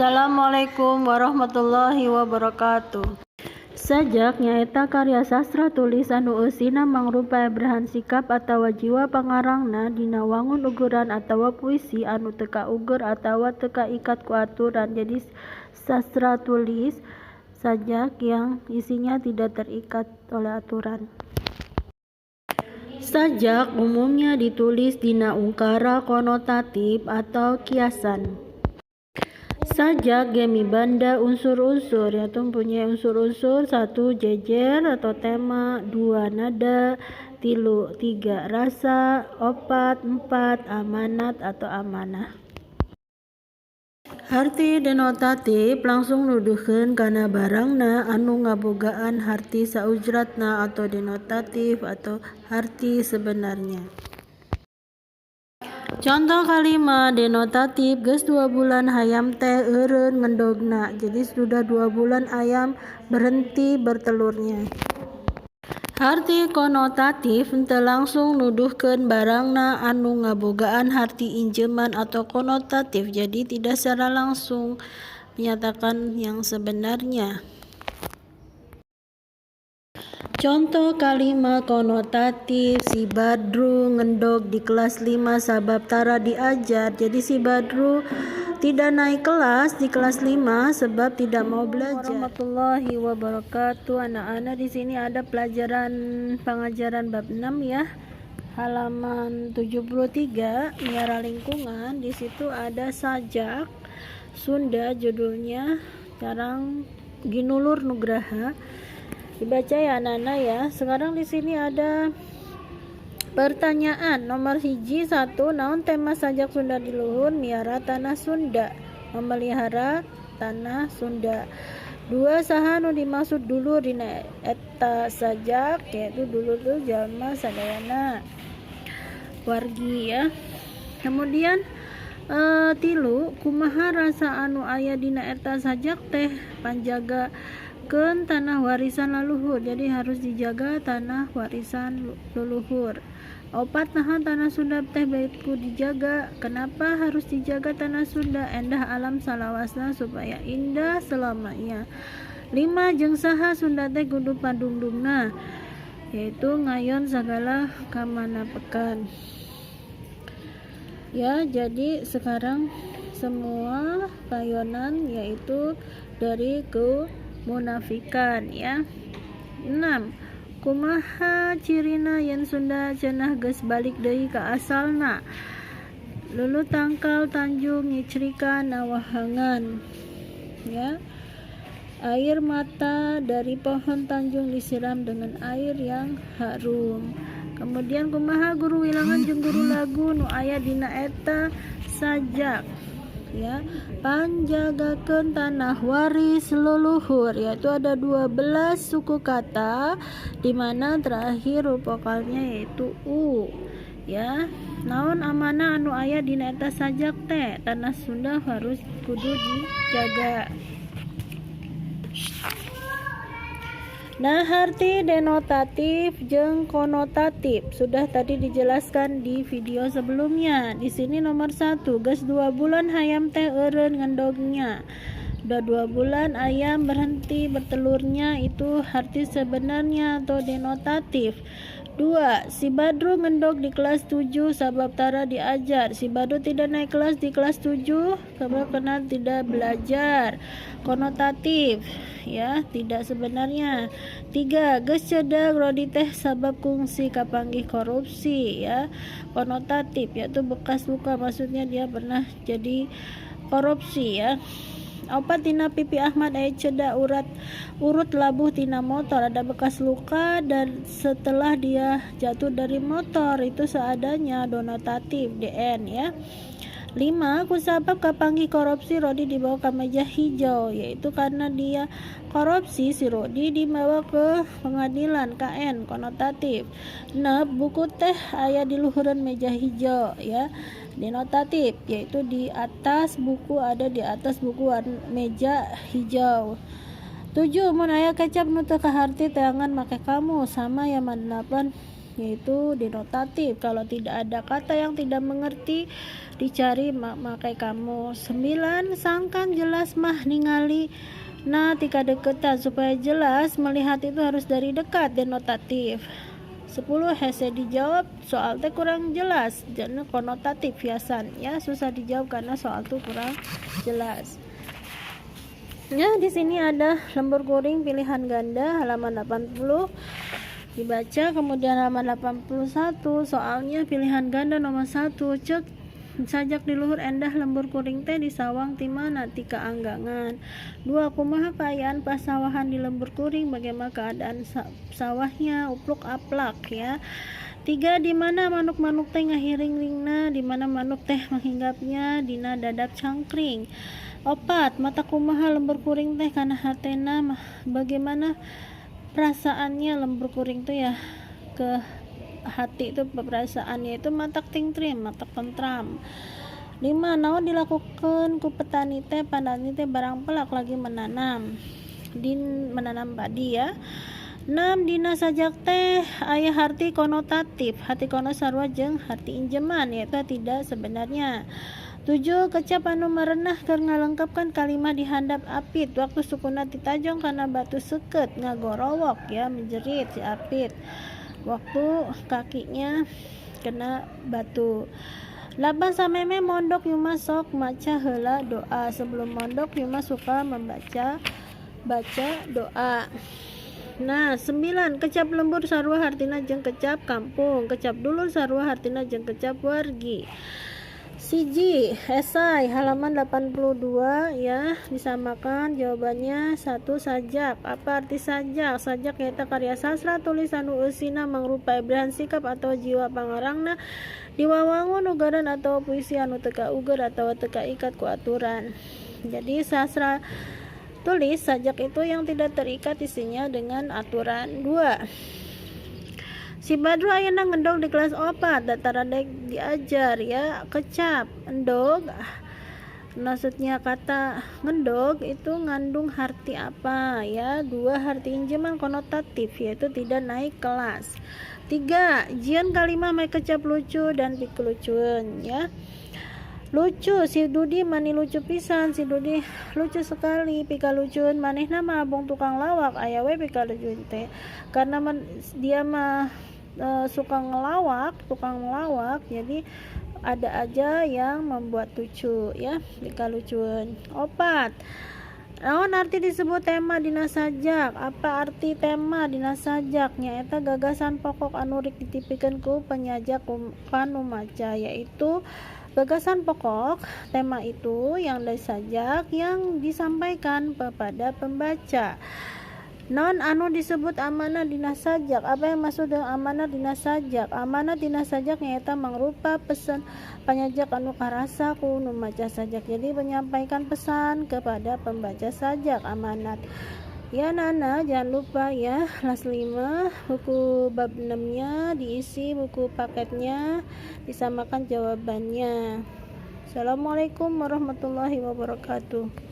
Assalamualaikum warahmatullahi wabarakatuh. Sajak nyaeta karya sastra tulis anu eusina mangrupa ebrahan sikap atawa jiwa pangarangna dina wangun ugeran atawa puisi anu teu kauger atawa teu kaikat ku aturan. Jadi, sastra tulis sajak yang isinya tidak terikat oleh aturan. Sajak umumnya ditulis dina ungkara konotatif atau kiasan. Sajak ge mibanda unsur-unsur, yaitu mempunyai unsur-unsur: satu, jejer atau tema, dua, nada, tilu, tiga, rasa, opat, empat, amanat atau amanah. Harti denotatif langsung nuduhkeun kana barangna anu ngabogaan harti saujratna atau denotatif atau harti sebenarnya. Contoh kalimat denotatif: Geus 2 bulan hayam teh eureun ngendogna. Jadi, sudah 2 bulan ayam berhenti bertelurnya. Harti konotatif henteu langsung nuduhkeun barangna anu ngabogaan harti injeman atau konotatif, jadi tidak secara langsung menyatakan yang sebenarnya. Contoh kalimat konotatif: Si Badru ngendog di kelas 5 sabab tara diajar. Jadi, si Badru tidak naik kelas di kelas 5 sebab tidak mau belajar. Warahmatullahi wabarakatuh. Anak-anak, di sini ada pelajaran pengajaran bab 6 ya. Halaman 73, Miara Lingkungan. Di situ ada sajak Sunda, judulnya Carang Ginulur Nugraha. Dibaca ya, anak-anak, ya. Sekarang di sini ada pertanyaan nomor hiji, satu, naon tema sajak Sunda di luhur? Miara tanah Sunda, memelihara tanah Sunda. Dua, saha nu dimaksud dulur dina eta sajak? Yaitu dulur tuh jalma sadayana, wargi ya. Kemudian tilu, kumaha rasa anu aya dina eta sajak teh? Pangjagakeun tanah warisan leluhur, jadi harus dijaga tanah warisan leluhur. Opat, naha tanah Sunda teh bait kudu dijaga? Kenapa harus dijaga tanah Sunda? Endah alam salawasna, supaya indah selamanya. Lima, jeung saha Sunda teh kudu padungdungna? Yaitu ngayon segala kamunafikan ya. Jadi, sekarang semua payonan yaitu dari kemunafikan ya. 6, kumaha cirina yen Sunda cenah geus balik deui ka asalna? Lulu tangkal tanjung ngicrikan nawahangan ya, air mata dari pohon tanjung disiram dengan air yang harum. Kemudian, kumaha guru wilangan jeung guru lagu nu aya dina eta sajak ya? Pangjagakeun tanah waris leluhur, yaitu ada 12 suku kata, di mana terakhir huruf vokalnya yaitu u ya. Naon amanah anu aya dina eta sajak teh? Tanah Sunda harus kudu dijaga. Nah, arti denotatif jeung konotatif sudah tadi dijelaskan di video sebelumnya. Di sini nomor satu, geus 2 bulan hayam teh eureun ngendognya. Udah 2 bulan ayam berhenti bertelurnya, itu arti sebenarnya atau denotatif. Dua, si Badru ngendog di kelas 7 sabab tara diajar. Si Badru tidak naik kelas di kelas 7 karena tidak belajar. Konotatif ya, tidak sebenarnya. Tiga, geus cedag Rodi teh sabab kungsi kapanggih korupsi ya. Konotatif, yaitu bekas luka, maksudnya dia pernah jadi korupsi ya. Opat, tina pipi Ahmad aya ceda urat urut labuh tina motor, ada bekas luka dan setelah dia jatuh dari motor, itu seadanya, denotatif, DN ya. 5. Kusabab kapanggih korupsi Rodi dibawa ke meja hijau, yaitu karena dia korupsi, si Rodi dibawa ke pengadilan, KN, konotatif. 6. Buku teh aya di luhureun meja hijau ya, denotatif, yaitu di atas buku, ada di atas buku meja hijau. 7. Mun aya kecap nu teu kaharti, teangan make kamus. Sama ya, 8. yaitu denotatif. Kalau tidak ada kata yang tidak mengerti, dicari memakai kamu. 9 sangkan jelas mah ningali nah tika deketan, supaya jelas melihat itu harus dari dekat, denotatif. 10 hese dijawab soal teh kurang jelas, jadi konotatif hiasan ya, susah dijawab karena soal tuh kurang jelas. Ya, di sini ada lembur kuring pilihan ganda halaman 80 dibaca, kemudian halaman 81 soalnya pilihan ganda nomor 1, cek sajak di luhur endah lembur kuring teh di sawang ti mana tika anggangan. 2 kumaha kaayaan pasawahan di lembur kuring, bagaimana keadaan sawahnya, upluk aplak ya. 3 di mana manuk-manuk teh ngahiring-ringna, di mana manuk teh menghinggapnya dina dadap cangkring. 4 mata kumaha lembur kuring teh kana hatena, bagaimana perasaannya lembur kuring tuh ya, ke hati itu perasaannya itu matak tingtrim, matak tentram. 5 naon dilakukan ku petani teh, petani teh barang pelak lagi menanam, din menanam padi ya. 6 dina sajak teh aya harti konotatif, hati kono sarua jeung harti injeman, yaitu tidak sebenarnya. 7 kecap anu merenah keur ngalengkapkan kalimat di handap apit waktu sukuna ditajong kana batu seukeut ngagorowok ya, menjerit si apit waktu kakinya kena batu. 8 sameme mondok Yuma sok maca heula doa, sebelum mondok Yuma suka membaca baca doa. Nah, 9 kecap lembur sarua hartina jeung kecap kampung, kecap dulur sarua hartina jeung kecap wargi. Siji esai halaman 82 ya, disamakan jawabannya. 1 sajak. Apa arti sajak? Sajak nyaeta karya sastra tulisan nu eusina mangrupa ebrahan sikap atau jiwa pangarangna diwawangun ugaran atau puisi anu teu kauger atau teu kaikat ku aturan. Jadi sastra tulis sajak itu yang tidak terikat isinya dengan aturan. 2 si Badru ayeuna ngendog di kelas 4, datara dek diajar ya, kecap endog, maksudnya kata ngendog itu ngandung harti apa ya? 2 harti injeman konotatif, yaitu tidak naik kelas. 3 jian kalimah make kecap lucu dan pikelucueun ya. Lucu si Dudi mani lucu pisan, si Dudi lucu sekali, pikalucueun manehna mah abong tukang lawak, aya we pikalucueun teh. Karena dia mah suka ngelawak, tukang ngelawak, jadi ada aja yang membuat lucu ya, pikalucueun. 4 naon arti disebut tema dina sajak? Apa arti tema dina sajak? Nyaeta gagasan pokok anu rek ditipikeun ku penyajak ka nu maca, yaitu gagasan pokok tema itu yang dari sajak yang disampaikan kepada pembaca. Non anu disebut amanah dina sajak? Apa yang maksud dengan amanah dina sajak? Amanah dina sajak nyaeta mangrupa pesan panyajak anu karasa ku nu maca sajak. Jadi menyampaikan pesan kepada pembaca sajak, amanat. Ya Nana, jangan lupa ya, kelas 5 buku bab 6-nya diisi, buku paketnya disamakan jawabannya. Assalamualaikum warahmatullahi wabarakatuh.